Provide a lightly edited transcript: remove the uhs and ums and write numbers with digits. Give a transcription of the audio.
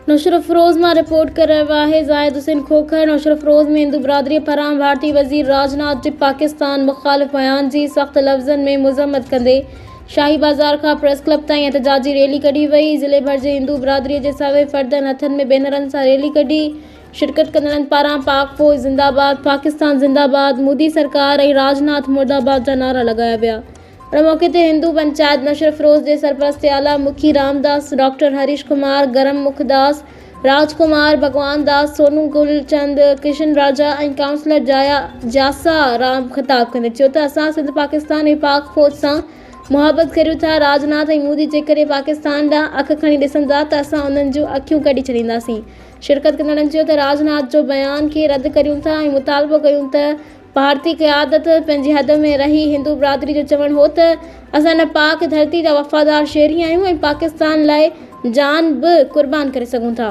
نوشهروفيروز مان رپورٽ ڪري رهيو آهي زاهد حسين کوکر نوشهروفيروز ۾ هندو برادري پاران ڀارتي وزير راجناٿ جي پاڪستان مخالف بيان جي سخت لفظن ۾ مذمت ڪندي شاهي بازار کان پريس ڪلب تائين احتجاجي ريلي ڪڍي وئي ضلعي ڀر جي هندو برادري جي سوين فردن هٿن ۾ بينرن سان ريلي ڪڍي شرڪت ڪندڙن پاران پاڪ فوج زنده باد پاڪستان زنده باد مودي سرڪار ۽ راجناٿ مرده باد جا نعرا لڳايا ويا ان موقعي تي هندو پنچائت نوشهروفيروز جي سرپرست اعليٰ مکي رامداس، ڊاڪٽر هريش ڪمار، گرم مک داس، راج ڪمار، ڀڳوان داس، سونو گل چند، ڪشن راجا ۽ ڪائونسلر جايا جاسا رام خطاب ڪندي چيو ته اسان سنڌ پاڪستان ۽ پاڪ فوج سان محبت ڪريون ٿا، راجناٿ ۽ مودي جيڪڏهن پاڪستان ڏانهن اک کڻي ڏسندا ته اسان انهن جون اکيون ڪڍي ڇڏينداسين. شرڪت ڪندڙن چيو ته راجناٿ جو بيان کي رد ڪريون ٿا ۽ مطالبو ڪيون ته ڀارتي قيادت پنهنجي حد ۾ رهي هندو برادري جو چوڻ هو ته اسان هن پاڪ ڌرتي جا وفادار شهري آهيون ۽ پاڪستان لاء جان به قربان ڪري سگهون ٿا.